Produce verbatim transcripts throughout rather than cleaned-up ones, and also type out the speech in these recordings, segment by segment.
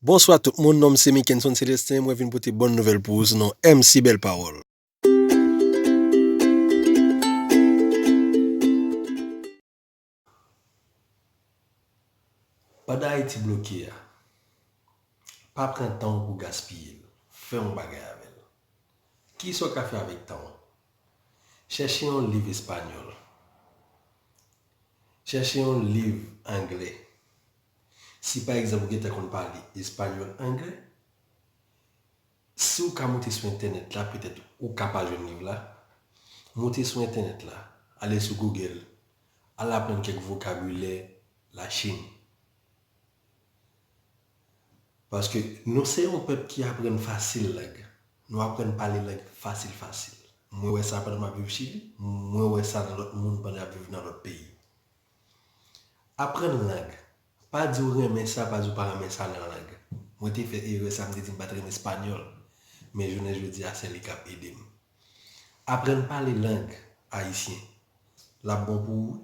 Bonswa tout moun, non m se Mickenson Celestin, mwen vin pote bòn nouvèl pou ou sou non M C Bèl Pawòl. Pandan Ayiti bloke a, pa pran tan w pou gaspiye l, fè yon bagay avè l. Kisa w ka fè avèk tan w? Chèche yon liv espanyòl. Chèche yon liv anglè. Si pa egzanp ou gentan konn pale espanyòl, anglè, si w ka moute sou entènèt la, petèt ou ka pa jwenn liv la, moute sou entènèt la, ale sou Google, al aprann kèk vokabilè Lachin. Paske nou se yon pèp ki aprann fasil lang. Nou aprann pale lang fasil fasil. Mwen wè sa pandan m ap viv Chili, mwen wè sa nan lòt moun pandan y ap viv nan lòt peyi. Aprann lang. Pa di w renmen sa, pa di w pa renmen sa nan lang. Mwen te fè erè sa, m te di m pa t renmen espanyòl. Men jounen jodi a, se li k ap ede m. Aprann pale lang ayisyen. L ap bon pou ou.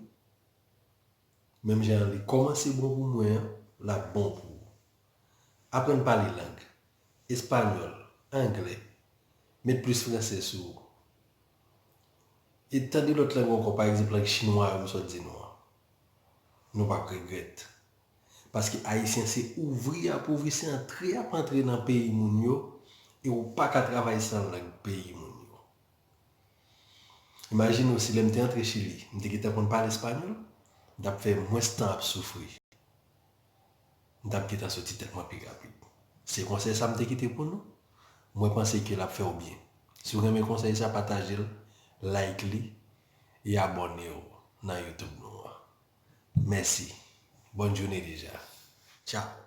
Menm jan li kòmanse bon pou mwen an, l ap bon pou ou. Aprann pale lang. Espanyòl, anglè. Met plis fransè sou ou. E tande lòt lang ankò, pa egzanp, lang chinwa yo m sot di nou an. Nou p ap regrèt. Paske ayisyen se ouvri y ap ouvri, se antre y ap antre nan peyi moun yo, e ou pa ka travay san lang peyi moun yo. Imajine w si lè m te antre Chili, m te gentan konn pale espanyòl, m t ap fè mwens tan ap soufri. M t ap gentan soti tèt mwen pi rapid. Se konsèy sa m te kite pou nou. Mwen panse ke l ap fè w byen. Si w renmen konsèy sa, pataje l, like li, e abòne w nan YouTube nou an. Mèsi. Bòn jounen deja. Tchao.